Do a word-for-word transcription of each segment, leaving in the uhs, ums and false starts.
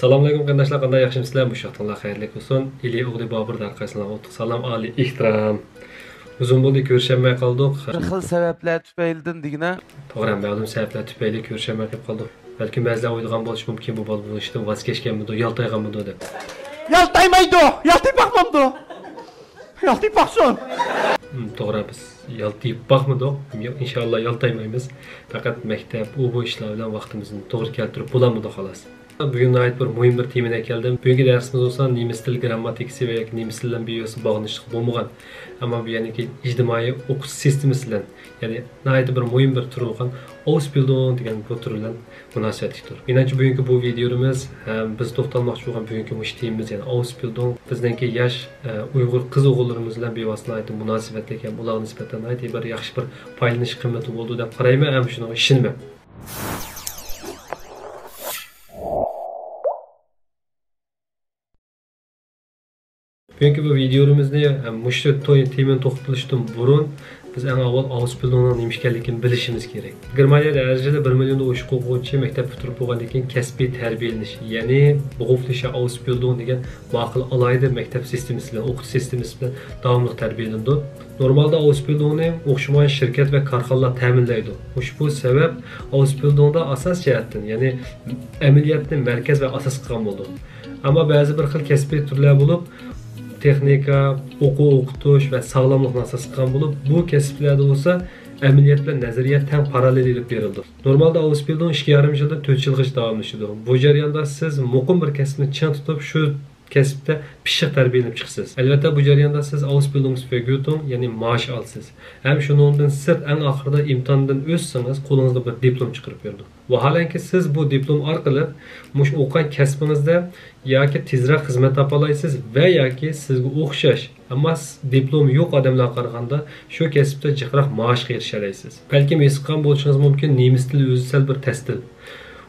سالام ئەلەيكۇم قېرىنداشلار، قانداق، ياخشىمۇسىلەر؟ مۇشۇ ۋاقتىڭلار خەيرلىك بولسۇن. ئىلى ئوغلى بابۇر، ھەر قايسىڭلارغا ئوتلۇق سالام، ئالىي ئېھتىرام. ئۇزۇن بولدى كۆرۈشەلمەي قالدۇق. بىر خىل سەۋەبلەر تۈپەيلىدىن دېگىنە. توغرا، مەلۇم سەۋەبلەر تۈپەيلى كۆرۈشەلمەي قېلىپ قالدۇق. بەلكىم بەزىلەر ئويلىغان بولۇشى مۇمكىن، بۇ بالا بۇ ئىشتىن ۋاز كەچكەنمىدۇ، يالتايغانمىدۇ دەپ. يالتايمايدۇ، يالتىيىپ باقمامدۇ. يالتىيىپ باقسۇن. ھىم، توغرا، بىز يالتىيىپ باقمىدۇق. يا-، ئىنشاللا يالتايمايمىز. پەقەت مەكتەپ، ئۇ بۇ ئىشلار بىلەن ۋاقتىمىزنى توغرا كەلتۈرۈپ بولالمىدۇق، خالاس. بۈگۈن ناھايىتى بىر مۇھىم بىر تېمىنى ئەكەلدىم. بۈگۈنكى دەرسىمىز بولسا نېمىس تىل گىرامماتىكىسى ۋە ياكى نېمىس تىل بىلەن بىۋاسىتە باغلىنىشلىق بولمىغان، ئەمما بۇ يەنىكى ئىجتىمائىي ئوقۇش سىستېمىسى بىلەن، يەنى ناھايىتى بىر مۇھىم بىر تۈر بولغان ئاۋسبىلدۇڭ دېگەن بۇ تۈر بىلەن مۇناسىۋەتلىك تۇر. مېنىڭچە بۈگۈنكى بۇ ۋىدىيومىز ھەم بىز توختالماقچى بولغان بۈگۈنكى مۇشۇ تېمىمىز، يەنى ئاۋسبىلدۇڭ، بىزنىڭكى ياش، ئە، ئۇيغۇر قىز-ئوغۇللىرىمىز بىلەن بىۋاسىتە ناھايىتى مۇناسىۋەتلىك ھەم ئۇلارغا نىسبەتەن ناھايىتى بىر ياخشى بىر پايدىلىنىش قىممىتى بولىدۇ دەپ قارايمەن ھەم شۇنىڭغا ئىشىنىمەن. بۈگۈنكى بۇ ۋىدىيومىزنى، ھەم مۇشۇ توي تېمىنى توختىلىشتىن بۇرۇن، بىز ئەڭ ئاۋۋال ئاۋسبىلدۇڭنىڭ نېمە ئىكەنلىكىنى بىلىشىمىز كېرەك. گېرمانىيەدە ھەر يىلى بىر مىليوندىن ئوشۇق ئوقۇغۇچى مەكتەپ پۈتتۈرۈپ بولغاندىن كېيىن كەسپىي تەربىيەلىنىش، يەنى بېغۇفلىشە ئاۋسبىلدۇڭ دېگەن ماقۇل ئالاھىدە مەكتەپ سىستېمىسى بىلەن، ئوقۇتۇش سىستېمىسى بىلەن داۋاملىق تەربىيەلىنىدۇ. نورمالدا ئاۋسبىلدۇڭنى ئوخشىمىغان شىركەت ۋە كارخانىلار تەمىنلەيدۇ. ئۇشبۇ سەۋەب ئاۋسبىلدۇڭدا ئاساس جەھەتتىن، يەنى ئەمەلىيەتنى مەركەز ۋە ئاساس قىلغان بولىدۇ. ئەمما بەزى بىر خىل كەسپىي تۈرلەر بولۇپ، تېخنىكا، ئوقۇ ئوقۇتۇش ۋە ساغلاملىقنى ئاساس قىلغان بولۇپ، بۇ كەسىپلەردە بولسا ئەمەلىيەت بىلەن نەزەرىيە تەڭ پاراللېل ئېلىپ بېرىلىدۇ. نورمالدا ئاۋسبىلدۇڭ ئىككى يېرىم يىلدىن تۆت يىلغىچە داۋاملىشىدۇ. بۇ جەرياندا سىز مۇقىم بىر كەسىپنى چىڭ تۇتۇپ، شۇ كەسىپتە پىششىق تەربىيەلىنىپ چىقىسىز. ئەلۋەتتە، بۇ جەرياندا سىز ئاۋسبىلدۇنگسفېرگۈتۇڭ، يەنى مائاش ئالىسىز. ھەم شۇنىڭدىن سىرت، ئەڭ ئاخىرىدا ئىمتىھاندىن ئۆتسىڭىز، قولىڭىزغا بىر دىپلوم چىقىرىپ بېرىدۇ. ۋاھالەنكى، سىز بۇ دىپلوم ئارقىلىق مۇشۇ ئوقۇغان كەسپىڭىزدە ياكى تېزرەك خىزمەت تاپالايسىز ۋە ياكى سىزگە ئوخشاش، ئەمما س-، دىپلومى يوق ئادەملەرگە قارىغاندا شۇ كەسىپتە جىقراق مائاشقا ئېرىشەلەيسىز. بەلكىم ھېس قىلغان بولۇشىڭىز مۇمكىن، نېمىس تىلى ئۆزى سەل بىر تەس تىل.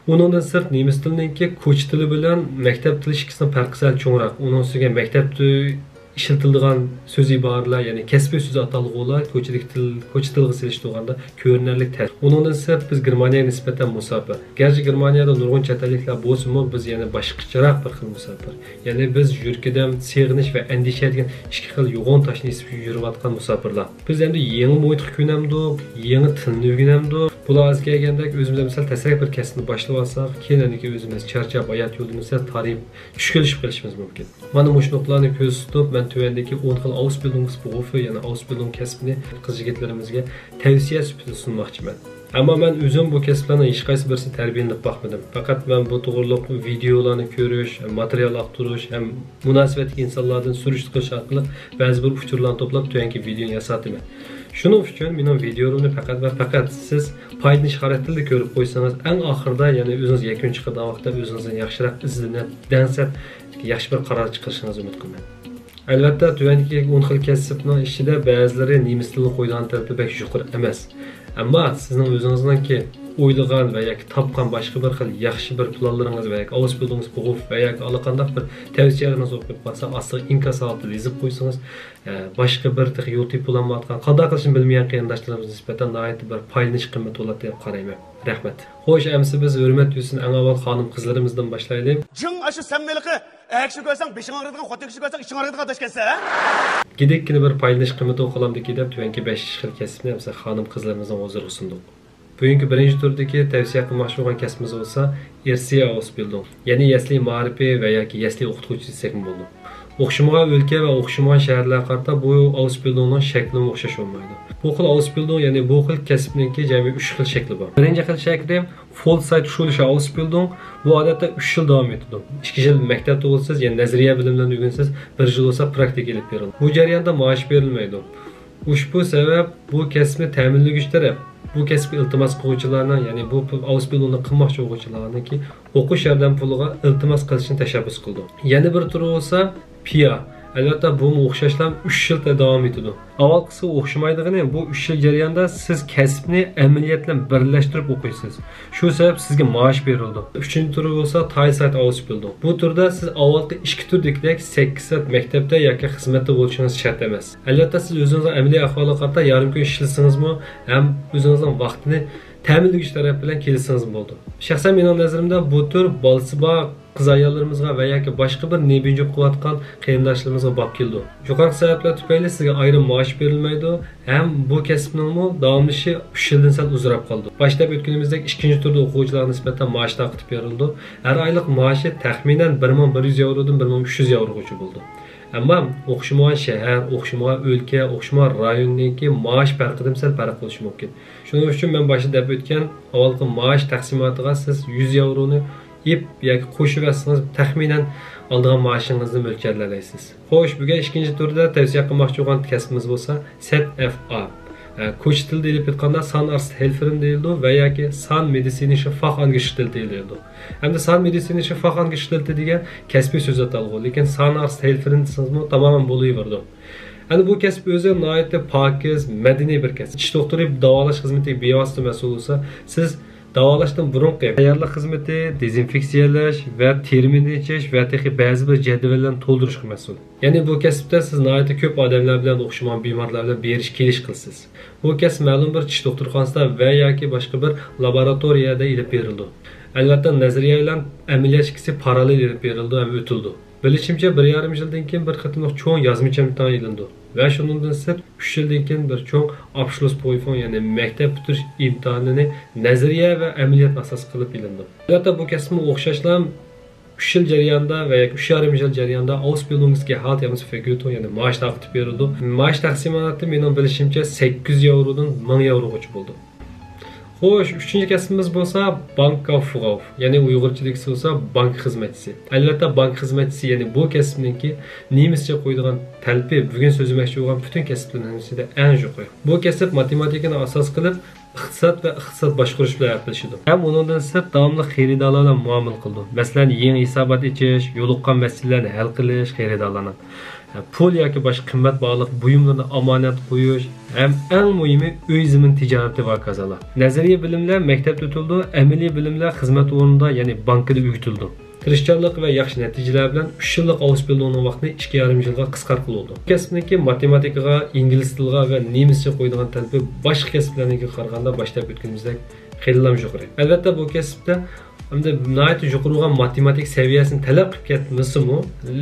ئۇنىڭدىن سىرت، نېمىس تىلىنىڭكى كوچا تىلى بىلەن مەكتەپ تىلى ئىككىسىنىڭ پەرقى سەل چوڭراق. ئۇنىڭ ئۈستىگە مەكتەپتە ئىشلىتىلىدىغان سۆز ئىبارىلەر، يەنى كەسپىي سۆز ئاتالغۇلار كوچىدىكى تىل، كوچا تىلىغا سېلىشتۇرغاندا كۆرۈنەرلىك تەس. ئۇنىڭدىن سىرت، بىز گېرمانىيەگە نىسبەتەن مۇساپىر. گەرچە گېرمانىيەدە نۇرغۇن چەت ئەللىكلەر بولسىمۇ، بىز يەنە باشقىچىراق بىر خىل مۇساپىر. يەنى بىز يۈرىكىدە سېغىنىش ۋە ئەندىشە دېگەن ئىككى خىل يوغان تاشنى ئېسىپ يۈرۈۋاتقان مۇساپىرلار. بىز ئەمدى يېڭى مۇھىتقا كۆنەمدۇق، يېڭى تىلنى ئۆگىنەمدۇق؟ بۇلار ئاز كەلگەندەك ئۆزىمىز مەسىلەن تەسرەك بىر كەسىپنى باشلىۋالساق، كېيىن ئەنىكى ئۆزىمىز چارچاپ، ھايات يولىمىزدا تارىيىپ، چۈشكۈنلىشىپ قېلىشىمىز مۇمكىن. مانا مۇشۇ نۇقتىلارنى كۆزدە تۇتۇپ، مەن تۆۋەندىكى ئون خىل ئاۋسبىلدۇنگسبېروفى، يەنى ئاۋسبىلدۇنگ كەسپىنى قىز-يىگىتلىرىمىزگە تەۋسىيە سۈپىتىدە سۇنماقچىمەن. ئەمما مەن ئۆزۈم بۇ كەسىپلەرنىڭ ھېچقايسى بىرسىنى تەربىيەلىنىپ باقمىدىم. پەقەت مەن بۇ توغرۇلۇق ۋىدىيولارنى كۆرۈش، ماتېرىيال ئاختۇرۇش ھەم مۇناسىۋەتلىك ئىنسانلاردىن سۈرۈشتە قىلىش ئارقىلىق بەزى بىر ئۇچۇرلارنى توپلاپ تۆۋەنكى ۋىدىيونى ياساتىمەن. شۇنىڭ ئۈچۈن مېنىڭ ۋىدىيولىرىمنى پەقەت ۋە پەقەت سىز پايدىلىنىش خاراكتېرىدە كۆرۈپ قويسىڭىز، ئەڭ ئاخىرىدا، يەنى ئۆزىڭىز يەكۈن چىقىرىدىغان ۋاقىتتا ئۆزىڭىزدىن ياخشىراق ئىزدىنىپ، دەڭسەپ، ياخشى بىر قارار چىقىرىشىڭىزنى ئۈمىد قىلىمەن. ئەلۋەتتە، تۆۋەندىكى ئون خىل كەسىپنىڭ ئىچىدە بەزىلىرى نېمىس تىلىنى قويىدىغان تەرىپى بەك يۇقىرى ئەمەس. ئەمما سىزنىڭ ئۆزىڭىزنىڭكى ئويلىغان ۋە ياكى تاپقان باشقا بىر خىل ياخشى بىر پىلانلىرىڭىز ۋە ياكى ئاۋسبىلدۇنگسبېروف ۋە ياكى ئاللىقانداق بىر تەۋسىيەلىرىڭىز بولۇپ قالسا، ئاستىغا ئىنكاس ھالىتىدە يېزىپ قويسىڭىز، ئە، باشقا بىر تېخى يول تېپىپ بولالمايۋاتقان، قانداق قىلىشنى بىلمىگەن قېرىنداشلىرىمىزغا نىسبەتەن ناھايىتى بىر پايدىلىنىش قىممىتى بولاتتى دەپ قارايمەن. رەھمەت. خوش، ئەمسە بىز ھۆرمەت يۈزىسىدىن ئەڭ ئاۋۋال خانىم-قىزلىرىمىزدىن باشلايلى. جىڭ ئاشۇ سەممىلىقى، ئەر كىشى كۆرسەڭ بېشىڭ ئاغرىيدىغان، خوتۇن كىشى كۆرسەڭ ئىچىڭ ئاغرىيدىغان ئاداش ئىكەنسەن، ھە؟ گىدىككىنە بىر پايدىلىنىش قىممىتى قىلامدىكى دەپ تۆۋەنكى بەش خىل كەسىپنى ئەمسە خانىم-قىزلىرىمىزنىڭ ھۇزۇرىغا سۇندۇق. بۈگۈنكى بىرىنچى تۈردىكى تەۋسىيە قىلماقچى بولغان كەسپىمىز بولسا ئېرسىيە ئاۋسبىلدۇڭ، يەنى يەسلى مائارىپى ۋە ياكى يەسلى ئوقۇتقۇچىسى دېسەكمۇ بولىدۇ. ئوخشىمىغان ئۆلكە ۋە ئوخشىمىغان شەھەرلەرگە قارىتا بۇ ئاۋسبىلدۇڭنىڭ شەكلىمۇ ئوخشاش بولمايدۇ. بۇ خىل ئاۋسبىلدۇڭ، يەنى بۇ خىل كەسىپنىڭكى جەمئىي ئۈچ خىل شەكلى بار. بىرىنچى خىل شەكلى فولسايت شۇلىشە ئاۋسبىلدۇڭ. بۇ ئادەتتە ئۈچ يىل داۋام ئېتىدۇ. ئىككى يىل مەكتەپتە بولىسىز، يەنى نەزەرىيە بىلىملەرنى ئۆگىنىسىز، بىر يىل بولسا پراكتىكا ئېلىپ بېرىلىدۇ. بۇ جەرياندا مائاش بېرىلمەيدۇ. ئۇشبۇ سەۋەب بۇ كەسىپنى تەمىنلىگۈچى تەرەپ بۇ كەسىپكە ئىلتىماس قىلغۇچىلارنىڭ، يەنى بۇ ئاۋسبىلدۇڭنى قىلماقچى بولغۇچىلارنىڭكى ئوقۇش ياردەم پۇلىغا ئىلتىماس قىلىشنى تەشەببۇس قىلىدۇ. يەنە بىر تۈرى بولسا پىيا. ئەلۋەتتە، بۇمۇ ئوخشاشلا ئۈچ يىل داۋام ئېتىدۇ. ئاۋۋالقىسىغا ئوخشىمايدىغىنى، بۇ ئۈچ يىل جەريانىدا سىز كەسىپنى ئەمەلىيەت بىلەن بىرلەشتۈرۈپ ئوقۇيسىز. شۇ سەۋەب سىزگە مائاش بېرىلىدۇ. ئۈچىنچى تۈرى بولسا تايسايت ئاۋسبىلدۇڭ. بۇ تۈردە سىز ئاۋۋالقى ئىككى تۈردىكىدەك سەككىز سائەت مەكتەپتە ياكى خىزمەتتە بولۇشىڭىز شەرت ئەمەس. ئەلۋەتتە، سىز ئۆزىڭىزنىڭ ئەمەلىي ئەھۋالىغا قارىتا يارىم كۈن ئىشلىسىڭىزمۇ ھەم ئۆزىڭىزنىڭ ۋاقتىنى تەمىنلىگۈچى تەرەپ بىلەن كېلىشسىڭىزمۇ بولىدۇ. شەخسەن مېنىڭ نەزىرىمدە بۇ تۈر بالىسى بار قىز-ئاياللىرىمىزغا ۋە ياكى باشقا بىر نېبىنجۇپ قىلىۋاتقان قېرىنداشلىرىمىزغا باب كېلىدۇ. يۇقىرىقى سەۋەبلەر تۈپەيلى سىزگە ئايرىم مائاش بېرىلمەيدۇ ھەم بۇ كەسىپنىڭمۇ داۋاملىشىشى ئۈچ يىلدىن سەل ئۇزىراپ قالىدۇ. باشتا دەپ ئۆتكىنىمىزدەك، ئىككىنچى تۈردە ئوقۇغۇچىلارغا نىسبەتەن مائاش تارقىتىپ بېرىلىدۇ. ھەر ئايلىق مائاشى تەخمىنەن بىر مىڭ بىر يۈز ياۋرودىن بىر مىڭ ئۈچ يۈز ياۋروغىچە بولىدۇ. ئەمما ئوخشىمىغان شەھەر، ئوخشىمىغان ئۆلكە، ئوخشىمىغان رايوندىكى مائاش پەرقىدىن سەل پەرق قىلىشى مۇمكىن. شۇنىڭ ئۈچۈن مەن باشتا دەپ ئۆتكەن ئاۋۋالقى مائاش تەقسىماتىغا سىز يۈز ياۋرونى ئېلىپ ياكى قوشۇۋەتسىڭىز، تەخمىنەن ئالىدىغان مائاشىڭىزنى مۆلچەرلەيسىز. خوش، بۈگۈن ئىككىنچى تۈردە تەۋسىيە قىلماقچى بولغان كەسپىمىز بولسا سەت ئەف ئا. ئە، كوچا تىلىدا ئېلىپ ئېيتقاندا سانئارست ھېلفېرىن دېيىلىدۇ ۋە ياكى سان مېدىسىنىشى فاخ ئانگېشتېلتى دېيىلىدۇ. ئەمدى سان مېدىسىنىشى فاخ ئانگېشتېلتى دېگەن كەسپىي سۆز ئاتالغۇ، لېكىن سانئارست ھېلفېرىن دېسىڭىزمۇ تامامەن بولۇۋېرىدۇ. ئەنە بۇ كەسىپ ئۆزى ناھايىتى پاكىز، مەدەنىي بىر كەسىپ. چىش دوختۇرى داۋالاش خىزمىتىگە بىۋاسىتە مەسئۇل بولسا، سىز داۋالاشتىن بۇرۇنقى تەييارلىق خىزمىتى، دېزىنفېكسىيەلەش ۋە تېرە مېنى ئېچىش ۋە تېخى بەزى بىر جەدۋەللەرنى تولدۇرۇشقا مەسئۇل. يەنى بۇ كەسىپتە سىز ناھايىتى كۆپ ئادەملەر بىلەن ئوخشىمىغان بىمارلار بىلەن بېرىش كېلىش قىلىسىز. بۇ كەسىپ مەلۇم بىر چىش دوختۇرخانىسىدا ۋە ياكى باشقا بىر لابوراتورىيەدە ئېلىپ بېرىلىدۇ. ئەلۋەتتە، نەزەرىيە بىلەن ئەمەلىيەت ئىككىسى پاراللېل ئېلىپ بېرىلىدۇ ھەم ئۆتۈلىدۇ. بىلىشىمچە، بىر يارىم يىلدىن كېيىن بىر قېتىملىق چوڭ يازما چەمتىڭ ئېلىنىدۇ ۋە شۇنىڭدىن سىرت، ئۈچ يىلدىن كېيىن بىر چوڭ ئابشلۇس پويفۇڭ، يەنى مەكتەپ پۈتتۈرۈش ئىمتىھانىنى نەزەرىيە ۋە ئەمەلىيەتنى ئاساس قىلىپ ئېلىنىدۇ. ئەلۋەتتە، بۇ كەسىپمۇ ئوخشاشلا ئۈچ يىل جەريانىدا ۋە ياكى ئۈچ يارىم يىل جەريانىدا ئاۋسبىلدۇنگسگېھالت يامىسى فېگيۇتو، يەنى مائاش تارقىتىپ بېرىدۇ. مائاش تەقسىماتى مېنىڭ بىلىشىمچە سەككىز ياۋرودىن مىڭ ياۋروغىچە بولىدۇ. خوش، ئۈچىنچى كەسپىمىز بولسا بانكا فۇغاۋ، يەنى ئۇيغۇرچىدىكىسى بولسا بانكا خىزمەتچىسى. ئەلۋەتتە، بانكا خىزمەتچىسى، يەنى بۇ كەسىپنىڭكى نېمىسچە قويىدىغان تەلىپى، بۈگۈن سۆزلىمەكچى بولغان پۈتۈن كەسىپلەرنىڭ ھەممىسىدە ئەڭ يۇقىرى. بۇ كەسىپ ماتېماتىكىنى ئاساس قىلىپ، ئىقتىساد ۋە ئىقتىساد باشقۇرۇش بىلەن ھەپىلىشىدۇ. ھەم ئۇنىڭدىن سىرت داۋاملىق خېرىدارلار بىلەن مۇئامىلە قىلىدۇ. مەسىلەن، يېڭى ھېسابات ئېچىش، يولۇققان مەسىلىلەرنى ھەل قىلىش، خېرىدارلارنىڭ پۇل ياكى باشقا قىممەت باھالىق بۇيۇملىرىنى ئامانەت قويۇش ھەم ئەڭ مۇھىمى ئۆي زېمىن تىجارىتى ۋە كازالا. نەزەرىيە بىلىملەر مەكتەپتە ئۆتۈلىدۇ، ئەمەلىي بىلىملەر خىزمەت ئورنىدا، يەنى بانكىدا ئۆگىتىلىدۇ. تىرىشچانلىق ۋە ياخشى نەتىجىلەر بىلەن ئۈچ يىللىق ئاۋسبىلدۇڭنىڭ ۋاقتىنى ئىككى يارىم يىلغا قىسقارتقىلى بولىدۇ. بۇ كەسىپنىڭكى ماتېماتىكىغا، ئىنگلىز تىلىغا ۋە نېمىسچە قويىدىغان تەلىپى باشقا كەسىپلەرنىڭكىگە قارىغاندا باشتا دەپ ئۆتكىنىمىزدەك خېلىلا يۇقىرى. ئەلۋەتتە، بۇ كەسىپتە ئەمدى ناھايىتى يۇقىرى بولغان ماتېماتىك سەۋىيەسىنى تەلەپ قىلىپ كەتمىسىمۇ،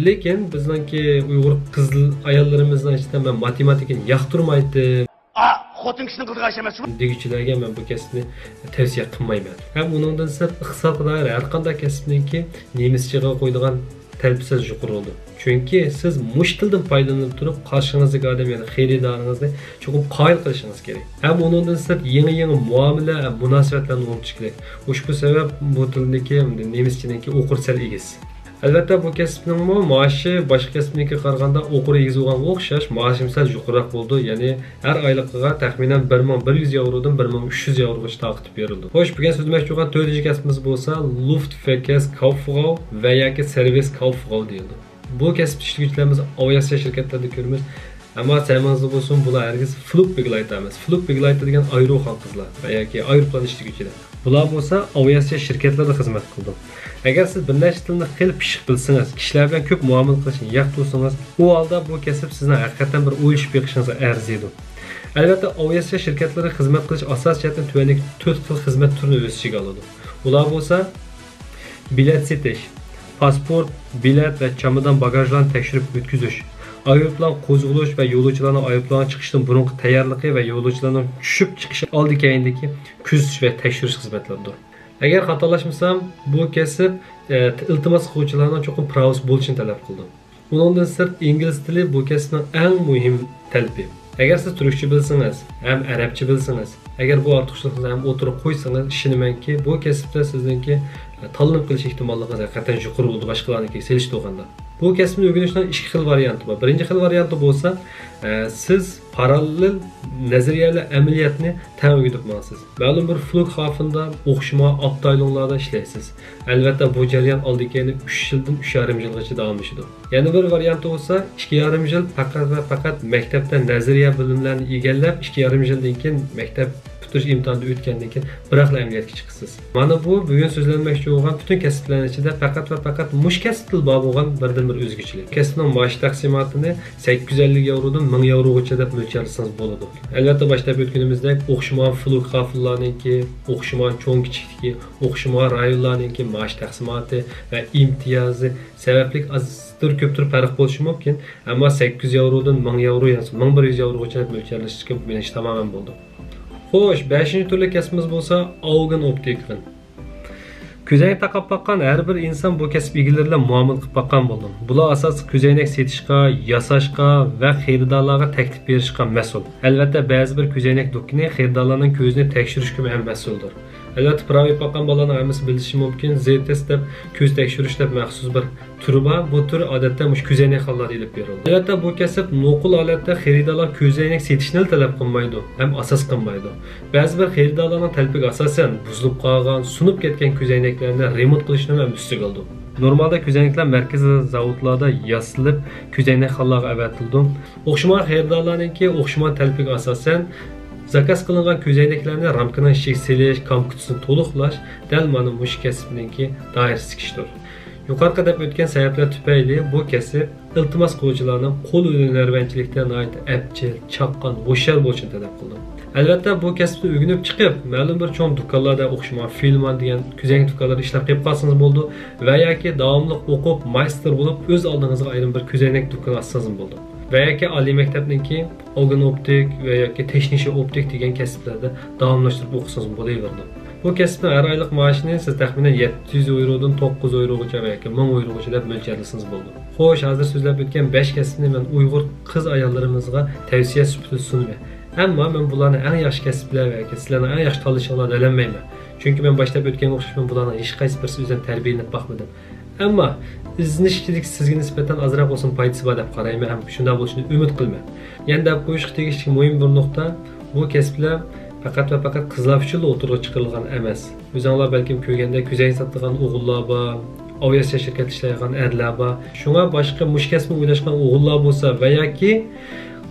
لېكىن بىزنىڭكى ئۇيغۇر قىز ئاياللىرىمىزنىڭ ئىچىدە مەن ماتېماتىكىنى ياقتۇرمايتتىم، ئا، خوتۇن كىشىنىڭ قىلىدىغان ئىش ئەمەس شۇ. دېگۈچىلەرگە مەن بۇ كەسىپنى تەۋسىيە قىلمايمەن. ھەم ئۇنىڭدىن سىرت، ئىقتىسادقا دائىر ھەر قانداق كەسىپنىڭكى نېمىسچىغا قويىدىغان تەلىپى سەل يۇقىرى بولىدۇ. چۈنكى سىز مۇشۇ تىلدىن پايدىلىنىپ تۇرۇپ، قارشىڭىزدىكى ئادەم، يەنى خېرىدارىڭىزنى چوقۇم قايىل قىلىشىڭىز كېرەك. ھەم ئۇنىڭدىن سىرت، يېڭى-يېڭى مۇئامىلە ھەم مۇناسىۋەتلەرنى ئورنىتىش كېرەك. ئۇشبۇ سەۋەب بۇ تىلدىكى، نېمىسچىنىڭكى ئوقۇرى سەل ئېگىز. ئەلۋەتتە، بۇ كەسىپنىڭمۇ مائاشى باشقا كەسىپنىڭكىگە قارىغاندا ئوقۇرى ئېگىز بولغانغا ئوخشاش، مائاشىمۇ سەل يۇقىرىراق بولىدۇ، يەنى ھەر ئايلىقىغا تەخمىنەن بىر مىڭ بىر يۈز ياۋرودىن بىر مىڭ ئۈچ يۈز ياۋروغىچە تارقىتىپ بېرىلىدۇ. خوش، بۈگۈن سۆزلىمەكچى بولغان تۆتىنچى كەسپىمىز بولسا لۇفتفېكەس كاۋفۇغاۋ ۋە ياكى سېرۋىس كاۋفۇغاۋ دېيىلىدۇ. بۇ كەسىپتە ئىشلىگۈچىلەر بىز ئاۋىئاتسىيە شىركەتلىرىدە كۆرىمىز. ئەمما ئەسىڭىزدە بولسۇن، بۇلار ھەرگىز فلۇگ بېگلايتېر ئەمەس. فلۇگ بېگلايتېر دېگەن ئايروخان قىزلار ۋە ياكى ئايروپىلان ئىشلىگۈچىلەر. بۇلار بولسا ئاۋىئاتسىيە شىركەتلىرىدە خىزمەت قىلىدۇ. ئەگەر سىز بىر نەچچە تىلنى خېلى پىششىق بىلسىڭىز، كىشىلەر بىلەن كۆپ مۇئامىلە قىلىشنى ياقتۇرسىڭىز، ئۇ ھالدا بۇ كەسىپ سىزنىڭ ھەقىقەتەن بىر ئويلىشىپ بېقىشىڭىزغا ئەرزىيدۇ. ئەلۋەتتە، ئاۋىئاتسىيە شىركەتلىرىدە خىزمەت قىلىش ئاساسىي جەھەتتىن تۆۋەندىكى تۆت خىل خىزمەت تۈرىنى ئۆز ئىچىگە ئالىدۇ. ئۇلار بولسا، بېلەت سېتىش، پاسپورت، بېلەت ۋە چامادان باگاژلارنى تەكشۈرۈپ ئۆتكۈزۈش، ئايروپىلان قوزغىلىش ۋە يولۇچىلارنىڭ ئايروپىلانغا چىقىشتىن بۇرۇنقى تەييارلىقى ۋە يولۇچىلارنىڭ چۈشۈپ چىقىشى ئالدى كەينىدىكى كۆزىتىش ۋە تەكشۈرۈش خىزمەتلىرىدۇر. ئەگەر خاتالاشمىسام، بۇ كەسىپ، ئە، ئىلتىماس قىلغۇچىلارنىڭ چوقۇم پىراۋىسى بولۇشىنى تەلەپ قىلىدۇ. ئۇنىڭدىن سىرت، ئىنگلىز تىلى بۇ كەسىپنىڭ ئەڭ مۇھىم تەلىپى. ئەگەر سىز تۈركچە بىلسىڭىز ھەم ئەرەبچە بىلسىڭىز، ئەگەر بۇ ئارتۇقچىلىقنى ھەم ئوتتۇرىغا قويسىڭىز، ئىشىنىمەنكى، بۇ كەسىپتە سىزنىڭكى، ئە، تاللىنىپ قېلىش ئېھتىماللىقىڭىز ھەقىقەتەن يۇقىرى بولىدۇ، باشقىلارنىڭكىگە سېلىشتۇرغاندا. بۇ كەسىپنى ئۆگىنىشنىڭ ئىككى خىل ۋارىيانتى بار. بىرىنچى خىل ۋارىيانتى بولسا، ئە، سىز پاراللېل نەزەرىيە بىلەن ئەمەلىيەتنى تەڭ ئۆگىنىپ ماڭىسىز. مەلۇم بىر فلۇگخافېندا ئوخشىمىغان ئابتايلۇڭلاردا ئىشلەيسىز. ئەلۋەتتە، بۇ جەريان ئالدى كەينى ئۈچ يىلدىن ئۈچ يارىم يىلغىچە داۋاملىشىدۇ. يەنە بىر ۋارىيانتى بولسا، ئىككى يارىم يىل پەقەت ۋە پەقەت مەكتەپتە نەزەرىيە بىلىملەرنى ئىگىلەپ، ئىككى يارىم يىلدىن كېيىن مەكتەپ ئۇقتۇرۇش ئىمتىھانىدىن ئۆتكەندىن كېيىن بىراقلا ئەمەلىيەتكە چىقىسىز. مانا بۇ بۈگۈن سۆزلەنمەكچى بولغان پۈتۈن كەسىپلەرنىڭ ئىچىدە پەقەت ۋە پەقەت مۇشۇ كەسىپتىلا بار بولغان بىردىنبىر ئۆزگىچىلىك. كەسىپنىڭ مائاش تەقسىماتىنى سەككىز يۈز ئەللىك ياۋرودىن مىڭ ياۋروغىچە دەپ مۆلچەرلىسىڭىز بولىدۇ. ئەلۋەتتە، باشتا دەپ ئۆتكىنىمىزدەك، ئوخشىمىغان فلۇك قافىلىلارنىڭكى، ئوخشىمىغان چوڭ كىچىكلىكى، ئوخشىمىغان رايونلارنىڭكى مائاش تەقسىماتى ۋە ئىمتىيازى سەۋەبلىك ئازدۇر كۆپتۇر پەرق بولۇشى مۇمكىن، ئەمما سەككىز ياۋرودىن مىڭ ياۋرو ياكى مىڭ بىر يۈز ياۋروغىچە دەپ مۆلچەرلىشكە مېنىڭچە تامامەن بولىدۇ. خوش، بەشىنچى تۈرلۈك كەسپىمىز بولسا ئاۋگېن ئوپتىكېن. كۆزەينەك تاقاپ باققان ھەر بىر ئىنسان بۇ كەسىپ ئىگىلىرى بىلەن مۇئامىلە قىلىپ باققان بولىدۇ. بۇلار ئاساسلىق كۆزەينەك سېتىشقا، ياساشقا ۋە خېرىدارلارغا تەكلىپ بېرىشقا مەسئۇل. ئەلۋەتتە، بەزى بىر كۆزەينەك دۇكىنى خېرىدارلارنىڭ كۆزىنى تەكشۈرۈشكىمۇ ھەم مەسئۇلدۇر. ئەلۋەتتە، پىراۋا ئېلىپ باققان بالىلارنىڭ ھەممىسى بىلىشى مۇمكىن، زى تېست دەپ كۆز تەكشۈرۈش دەپ مەخسۇس بىر تۈرى بار. بۇ تۈر ئادەتتە مۇشۇ كۆزەينەكخانىلاردا ئېلىپ بېرىلىدۇ. ئەلۋەتتە، بۇ كەسىپ نوقۇل ھالەتتە خېرىدارلار كۆزەينەك سېتىشنىلا تەلەپ قىلمايدۇ ھەم ئاساس قىلمايدۇ. بەزى بىر خېرىدارلارنىڭ تەلىپىگە ئاساسەن، بۇزۇلۇپ قالغان، سۇنۇپ كەتكەن كۆزەينەكلەرنى رېمونت قىلىشنى ھەم ئۈستىگە ئالىدۇ. نورمالدا كۆزەينەكلەر مەركىزىي زاۋۇتلاردا ياسىلىپ، كۆزەينەكخانىلارغا ئەۋەتىلىدۇ. ئوخشىمىغان خېرىدارلارنىڭكى ئوخشىمىغان تەلىپىگە ئاساسەن، زاكاز قىلىنغان كۆزەينەكلەرنى رامكىنىڭ ئىچىگە سېلىش، كامكۇتىسىنى تولۇقلاش دەل مانا مۇشۇ كەسىپنىڭكى دائىرىسىدىكى ئىشتۇر. يۇقىرىقى دەپ ئۆتكەن سەۋەبلەر تۈپەيلى بۇ كەسىپ ئىلتىماس قىلغۇچىلارنىڭ قول ھۈنەرۋەنچىلىكتە ناھايىتى ئەپچىل، چاققان، ھوشيار بولۇشىنى تەلەپ قىلىدۇ. ئەلۋەتتە، بۇ كەسىپنى ئۆگىنىپ چىقىپ، مەلۇم بىر چوڭ دۇكانلاردا ئوخشىمىغان فىلمان دېگەن كۆزەينەك دۇكانلاردا ئىشلەپ قېلىپ قالسىڭىز بولىدۇ ۋە ياكى داۋاملىق ئوقۇپ، مايستېر بولۇپ، ئۆز ئالدىڭىزغا ئايرىم بىر كۆزەينەك دۇكىنى ئاچسىڭىزمۇ بولىدۇ. ۋە ياكى ئالىي مەكتەپنىڭكى ئاۋگېن ئوپتىك ۋە ياكى تېخنىشى ئوپتىك دېگەن كەسىپلەردە داۋاملاشتۇرۇپ ئوقۇسىڭىزمۇ بولۇۋېرىدۇ. بۇ كەسىپنىڭ ھەر ئايلىق مائاشىنى سىز تەخمىنەن يەتتە يۈز ياۋرودىن توققۇز ياۋروغىچە ۋە ياكى مىڭ ياۋروغىچە دەپ مۆلچەرلىسىڭىز بولىدۇ. خوش، ھازىر سۆزلەپ ئۆتكەن بەش كەسىپنى مەن ئۇيغۇر قىز ئاياللىرىمىزغا تەۋسىيە سۈپىتىدە سۇنىمەن. ئەمما مەن بۇلارنى ئەڭ ياخشى كەسىپلەر ۋە ياكى سىلەرنىڭ ئەڭ ياخشى تاللىشىڭلار دېيەلمەيمەن. چۈنكى مەن باشتا دەپ ئۆتكەنگە ئوخشاش، مەن بۇلارنىڭ ھېچقايسى بىرسىنى ئۆزۈم تەربىيەلىنىپ باقمىدىم. ئەمما ئىزدىنىش ئىچىدىكى سىزگە نىسبەتەن ئازراق بولسىمۇ پايدىسى بار دەپ قارايمەن ھەم شۇنداق بولۇشىنى ئۈمىد قىلىمەن. يەنە دەپ قويۇشقا تېگىشلىك مۇھىم بىر نۇقتا، بۇ كەسىپلەر پەقەت ۋە پەقەت قىزلار ئۈچۈنلا ئوتتۇرىغا چىقىرىلغان ئەمەس. ئۆزۈڭلار بەلكىم كۆرگەندە كۆزەينەك ساتىدىغان ئوغۇللار بار، ئاۋىئاتسىيە شىركەتتە ئىشلەيدىغان ئەرلەر بار. شۇڭا باشقا مۇشۇ كەسىپنى ئويلاشقان ئوغۇللار بولسا ۋە ياكى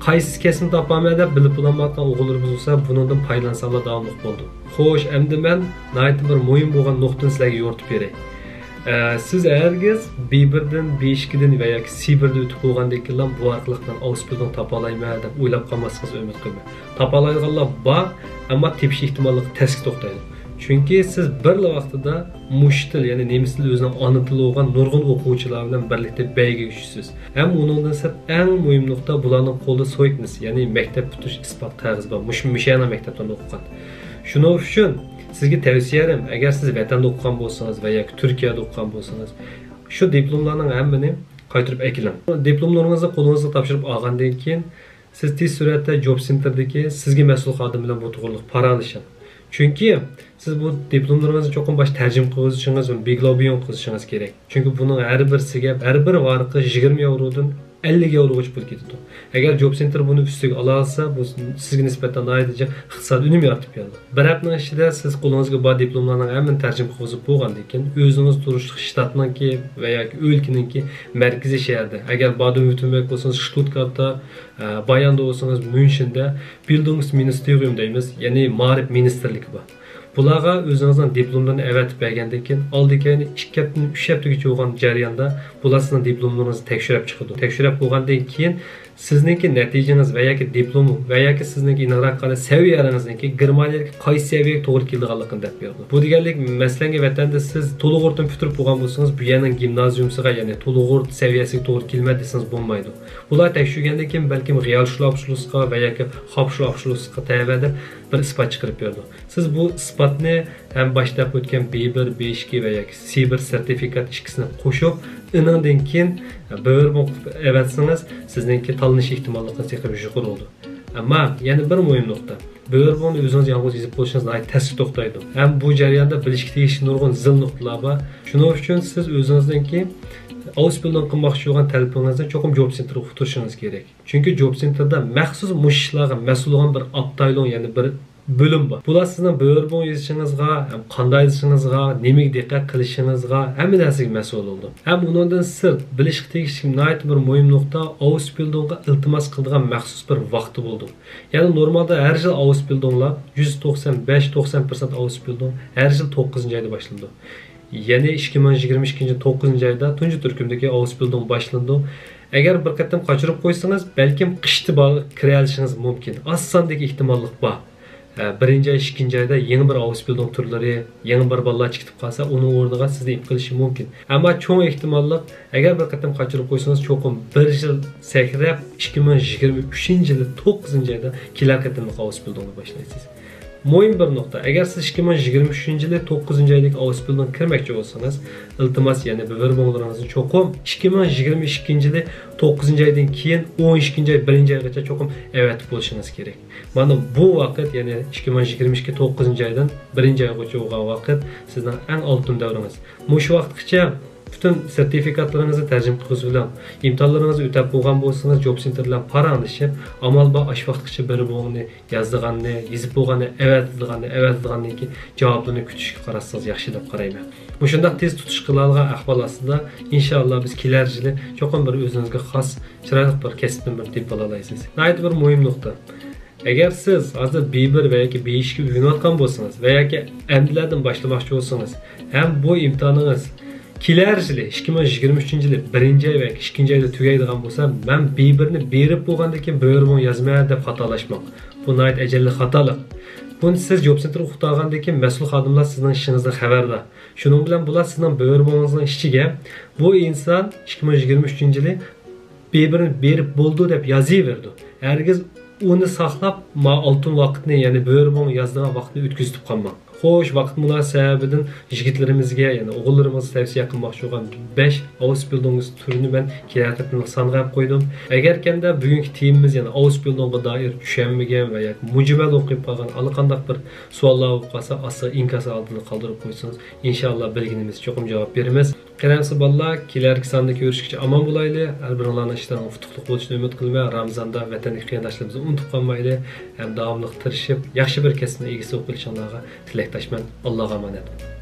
قايسى كەسىپنى تاپالمايمەن دەپ بىلىپ بولالمايۋاتقان ئوغۇللىرىمىز بولسا، بۇنىڭدىن پايدىلانساڭلار داۋاملىق بولىدۇ. خوش، ئەمدى مەن ناھايىتى بىر مۇھىم بولغان نۇقتىنى سىلەرگە يورۇتۇپ بېرەي. ئە، سىز ھەرگىز بى بىردىن، بى ئىككىدىن ۋە ياكى سى بىردىن ئۆتۈپ بولغاندىن كېيىنلا بۇ ئارقىلىق مەن ئاۋسبىلدىڭ تاپالايمەن دەپ ئويلاپ قالماسلىقىڭىزنى ئۈمىد قىلىمەن. تاپالايدىغانلار بار، ئەمما تېپىش ئېھتىماللىقى تەسكە توختايدۇ. چۈنكى سىز بىرلا ۋاقتىدا مۇشۇ تىل، يەنى نېمىس تىلى ئۆزىنىڭ ئانا تىلى بولغان نۇرغۇن ئوقۇغۇچىلار بىلەن بىرلىكتە بەيگىگە چۈشىسىز. ھەم ئۇنىڭدىن سىرت ئەڭ مۇھىم نۇقتا، بۇلارنىڭ قولىدا سويكنىس، يەنى مەكتەپ پۈتتۈرۈش ئىسپات قەغىزى بار. مۇشۇ، مۇشۇ يەرنىڭ مەكتەپلىرىدە ئوقۇغان. شۇنىڭ ئۈچۈن سىزگە تەۋسىيەم، ئەگەر سىز ۋەتەندە ئوقۇغان بولسىڭىز ۋە ياكى تۈركىيەدە ئوقۇغان بولسىڭىز، شۇ دىپلوملارنىڭ ھەممىنى قايتۇرۇپ ئەكېلىڭ. دىپلوملىرىڭىزنى قولىڭىزغا تاپشۇرۇپ ئالغاندىن كېيىن، سىز تېز سۈرئەتتە جوب سېنتىردىكى سىزگە مەسئۇل خادىم بىلەن بۇ توغرىلىق پاراڭلىشىڭ. چۈنكى سىز بۇ دىپلوملىرىڭىزنى چوقۇم باش تەرجىمە قىلغۇزۇشىڭىز ۋە بىگلوبىيون قىلىشىڭىز كېرەك. چۈنكى بۇنىڭ ھەر بىرسىگە، ھەر بىر ۋارىقى يىگىرمە ياۋرودىن ئەللىك ياۋروغىچە پۇل كېتىدۇ. ئەگەر جوب سېنتېر بۇنى ئۈستىگە ئالاالسا، بۇ سىزگە نىسبەتەن ناھايىتى جىق ئىقتىسادىي ئۈنۈم يارىتىپ بېرىدۇ. بىر ھەپتىنىڭ ئىچىدە سىز قولىڭىزغا بار دىپلوملارنىڭ ھەممىنى تەرجىمە قىلغۇزۇپ بولغاندىن كېيىن، ئۆزىڭىز تۇرۇشلۇق شتاتنىڭكى ۋە ياكى ئۆلكىنىڭكى مەركىزىي شەھىرىدە، ئەگەر بادېن-ۋيۇرتېمبېرگ بولسىڭىز، شتۇتگارتتا، ئە، بايەندە بولسىڭىز، ميۇنشېندا بىلدۇنگسمىنىستېرىيۇم دەيمىز، يەنى مائارىپ مىنىستىرلىكى بار. بۇلارغا ئۆزىڭىزنىڭ دىپلوملىرىنى ئەۋەتىپ بەرگەندىن كېيىن، ئالدى كەينى ئىككى ھەپتىدىن ئۈچ ھەپتىگىچە بولغان جەرياندا بۇلار سىزنىڭ دىپلوملىرىڭىزنى تەكشۈرۈپ چىقىدۇ. تەكشۈرۈپ بولغاندىن كېيىن، سىزنىڭكى نەتىجىڭىز ۋە ياكى دىپلوم ۋە ياكى سىزنىڭكى ئېنىقراق قارا سەۋىيەلىرىڭىزنىڭكى گېرمانىيەدىكى قايسى سەۋىيەگە توغرا كېلىدىغانلىقىنى دەپ بېرىدۇ. بۇ دېگەنلىك، مەسىلەنگە، ۋەتەندە سىز تولۇقوردىن پۈتتۈرۈپ بولغان بولسىڭىز، بۇ يەرنىڭ گىمنازىيۇمىسىغا، يەنى تولۇقورد سەۋىيەسىگە توغرا كېلىمەن دېسىڭىز بولمايدۇ. بۇلار تەكشۈرگەندىن كېيىن بەلكىم رېئال شلوپشلۇسقا ۋە ياكى خاپشلوپشلۇسقا تەۋە دەپ بىر ئىسپات چىقىرىپ بېرىدۇ. سىز بۇ ئىسپاتنى ھەم باشتا دەپ ئۆتكەن بى بىر، بى ئىككى ۋە ياكى سى بىر سېرتىفىكات ئىككىسىنى قوشۇپ، ئېنىڭدىن كېيىن بىۋېربون قىلىپ ئەۋەتسىڭىز، سىزنىڭكى تاللىنىش ئېھتىماللىقىڭىز تېخىمۇ يۇقىرى بولىدۇ. ئەمما يەنە بىر مۇھىم نۇقتا، بىۋېربوننى ئۆزىڭىز يالغۇز يېزىپ بولۇشىڭىز ناھايىتى تەسكە توختايدۇ. ھەم بۇ جەرياندا بىلىشكە تېگىشلىك نۇرغۇن زىل نۇقتىلار بار. شۇنىڭ ئۈچۈن سىز ئۆزىڭىزنىڭكى ئاۋسبىلدىن قىلماقچى بولغان تەلىپىڭىزنى چوقۇم جوب سېنتېرغا ئۇقتۇرۇشىڭىز كېرەك. چۈنكى جوب سېنتېردا مەخسۇس مۇشۇ ئىشلارغا مەسئۇل بولغان بىر ئابتايلۇڭ، يەنى بىر بۆلۈم بار. بۇلار سىزنىڭ بۆرە بوڭ يېزىشىڭىزغا، ھەم قانداق يېزىشىڭىزغا، نېمىگە دىققەت قىلىشىڭىزغا، ھەممە نەرسىگە مەسئۇل بولىدۇ. ھەم ئۇنىڭدىن سىرت بىلىشقا تېگىشلىك ناھايىتى بىر مۇھىم نۇقتا، ئاۋسبىلدىڭغا ئىلتىماس قىلىدىغان مەخسۇس بىر ۋاقتى بولىدۇ. يەنى نورمالدا ھەر يىل ئاۋسبىلدىڭلار يۈز توقسان بەش، توقسان پىرسەنت ئاۋسبىلدىڭ ھەر يىل توققۇزىنچى ئايدا باشلىنىدۇ. يەنى ئىككى مىڭ يىگىرمە ئىككىنچى يىل توققۇزىنچى ئايدا تۇنجى تۈركۈمدىكى ئاۋسبىلدىڭ باشلىنىدۇ. ئەگەر بىر قېتىم قاچۇرۇپ قويسىڭىز، بەلكىم قىشتا بار-، كىرەلىشىڭىز مۇمكىن. ئاز ساندىكى ئېھتىماللىق بار. ئە، بىرىنچى ئاي، ئىككىنچى ئايدا يېڭى بىر ئاۋسبىلدىڭ تۈرلىرى، يېڭى بىر بالىلار چىقىپ قالسا، ئۇنىڭ ئورنىغا سىزنى ئېلىپ قېلىشى مۇمكىن. ئەمما چوڭ ئېھتىماللىق، ئەگەر بىر قېتىم قاچۇرۇپ قويسىڭىز، چوقۇم بىر يىل سەكرەپ، ئىككى مىڭ يىگىرمە ئۈچىنچى يىلى توققۇزىنچى ئايدا كېلەر قېتىملىق ئاۋسبىلدىڭنى باشلايسىز. مۇھىم بىر نۇقتا، ئەگەر سىز ئىككى مىڭ يىگىرمە ئۈچىنچى يىلى توققۇزىنچى ئايدىكى ئاۋسبىلدىڭ كىرمەكچى بولسىڭىز، ئىلتىماس، يەنى بۆرە بوڭلىرىڭىزنى چوقۇم ئىككى مىڭ يىگىرمە ئىككىنچى يىلى توققۇزىنچى ئايدىن كېيىن ئون ئىككىنچى ئاي بىرىنچى ئايغىچە چوقۇم ئەۋەتىپ بولۇشىڭىز كېرەك. مانا بۇ ۋاقىت، يەنى ئىككى مىڭ يىگىرمە ئىككى توققۇزىنچى ئايدىن بىرىنچى ئايغىچە بولغان ۋاقىت سىزنىڭ ئەڭ ئالتۇن دەۋرىڭىز. مۇشۇ ۋاقىتقىچە پۈتۈن سېرتىفىكاتلىرىڭىزنى تەرجىمە قىلغۇزۇۋېلىڭ. ئىمتىھانلىرىڭىزنى ئۆتەپ بولغان بولسىڭىز، جوب سېنتىر بىلەن پاراڭلىشىپ، ئامال بار ئاشۇ ۋاقىتقىچە بۆرە بوڭنى يازىدىغاننى، يېزىپ بولغاننى، ئەۋەتىدىغاننى، ئەۋەتىدىغاندىن كېيىن جاۋابلىرىنى كۈتۈشكە قاراشسىڭىز ياخشى دەپ قارايمەن. مۇشۇنداق تېز تۇتۇش قىلالىغان ئەھۋال ئاستىدا، ئىنشائاللا، بىز كېلەر يىلى چوقۇم بىر ئۆزىڭىزگە خاس، چىرايلىق بىر كەسىپتىن بىر تېپىپ ئالالايسىز. ناھايىتى بىر مۇھىم نۇقتا. ئەگەر سىز ھازىر بى بىر ۋە ياكى بى ئىككى ئۆگىنىۋاتقان بولسىڭىز ۋە ياكى ئەمدىلەردىن باشلىماقچى بولسىڭىز ھەم بۇ ئىمتىھانىڭىز كېلەر يىلى، ئىككى مىڭ يىگىرمە ئۈچىنچى يىلى بىرىنچى ئاي ۋە ياكى ئىككىنچى ئايدا تۈگەيدىغان بولسا، مەن بى بىرنى بېرىپ بولغاندىن كېيىن بۆرە بوڭ يازىمەن دەپ خاتالاشماڭ. بۇ ناھايىتى ئەجەللىك خاتالىق. بۇنى سىز جوب سېنتىرغا ئۇقتۇرغاندىن كېيىن مەسئۇل خادىملار سىزنىڭ ئىشىڭىزدىن خەۋەردار. شۇنىڭ بىلەن بۇلار سىزنىڭ بۆرە بوڭىڭىزنىڭ ئىچىگە بۇ ئىنسان ئىككى مىڭ يىگىرمە ئۈچىنچى يىلى بى بىرنى بېرىپ بولدى دەپ يازىۋېرىدۇ. ھەرگىز ئۇنى ساقلاپ، ما ئالتۇن ۋاقىتنى، يەنى بۆرە بوڭ يازىدىغان ۋاقىتنى ئۆتكۈزۈپ قالماڭ. خوش، ۋاقىت مۇناسىۋىتىدىن يىگىتلىرىمىزگە، يەنى ئوغۇللىرىمىزغا تەۋسىيە قىلماقچى بولغان بەش ئاۋسبىلدىڭ تۈرىنى مەن كېلەر قېتىملىق سانغا ئېلىپ قويدۇم. ئەگەر كەندە بۈگۈنكى تېمىمىز، يەنى ئاۋسبىلدىڭغا دائىر چۈشەنمىگەن ۋە ياكى مۇجمەل ئوقۇپ قالغان ئاللىقانداق بىر سوئاللار بولۇپ قالسا، ئاستا ئىنكاس ھالىتىدە قالدۇرۇپ قويسىڭىز، ئىنشائاللا، بىلگىنىمىز چوقۇم جاۋاب بېرىمىز. قېنى ئەمىسە بالىلار، كېلەركى ساندا كۆرۈشكىچە ئامان بولايلى. ھەر بىرىڭلارنىڭ ئىشلىرىڭلار ئۇتۇقلۇق بولۇشىنى ئۈمىد قىلىمەن. رامىزاندا ۋەتەندىكى قېرىنداشلىرىمىزنى ئۇنتۇپ قالمايلى. ھەم داۋاملىق تىرىشىپ، ياخشى بىر كەسىپنىڭ ئىگىسى بولۇپ قېلىشىڭلارغا تىلەكداشمەن. ئاللاغا ئامانەت.